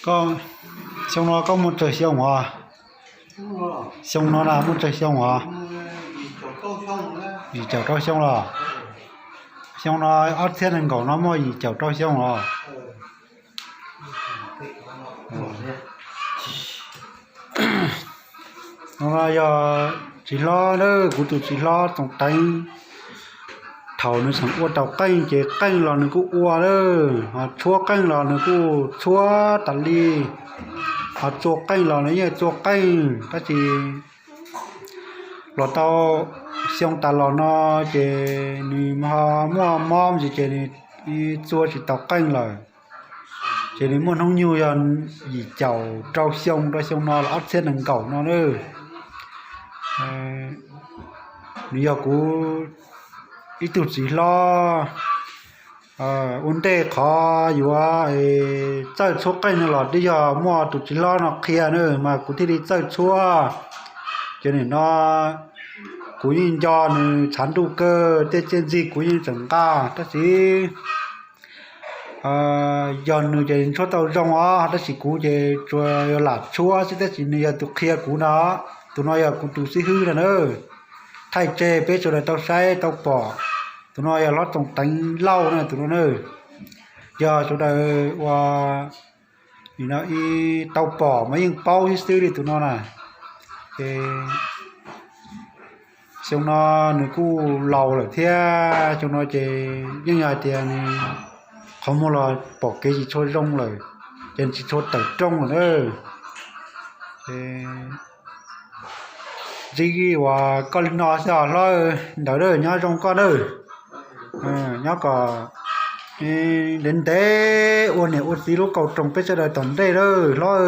Koj, xyoo no koj muaj tsawg xyoo os? Xyoo no na muaj tsawg xyoo os? Yim caum rau xyoo los? Xyoo no ob txhiab nees nkaum no muaj yim caum rau xyoo los? No yog txiv hlob, kuv tus txiv hlob Txoov Teev. Thaum nws tseem ua tau qeej ces qeej los nws kuj ua lawm, ho tshuab qeej los nws kuj tshuab tas li, ho txua qeej los nws yeej txua qeej. Tab sis los tau xyoo tas los no ces nws ho muaj mob ntsis ces nws txua tsis tau qeej lawm. Ces nws muaj hnub nyoog yog yim caum rau xyoo rau xyoo no los ob txhiab nees nkaum no na. Nws yog kuv ib tug txiv hlob. Ua ntej qhov yuav txawj tshuab qeej no los twb yog muaj tus txiv hlob no qhia na mas kuv thiaj li txawj tshuab. Ces nim no kuv yeej nco nws tshav ntuj kawg, tej txiaj ntxig kuv yeej tseem nqa, tab sis yog nws ces tshuab tau zoo os, tab sis kuv ces tsuas yog lam tshuab xwb, tab sis nws yog tus qhia kuv no. Tus no yog kuv tus xib hwb no na. Thaij tseg peb sawv daws tau saib tau pom. Tus no yog hlob Txoov Teev Lauj na tus no na. Yog sawv daws ua nim no ib tau pom mas yeej paub ib xwb li tus no na. Ces xyoo no nws kuj laus lawm thiab, xyoo no ces yeej yog hais tias nws qhov muag los pom kev tsis tshua zoo lawm, ces tsis tshua tawm rooj lawm na. Ces ntsib uas koj li no xwb os hlob, ntawd nyob zoo koj na. Nyob kom ntev ntev ua niam ua txiv lub kaum roos peb sawv daws tom ntej lawm hlob.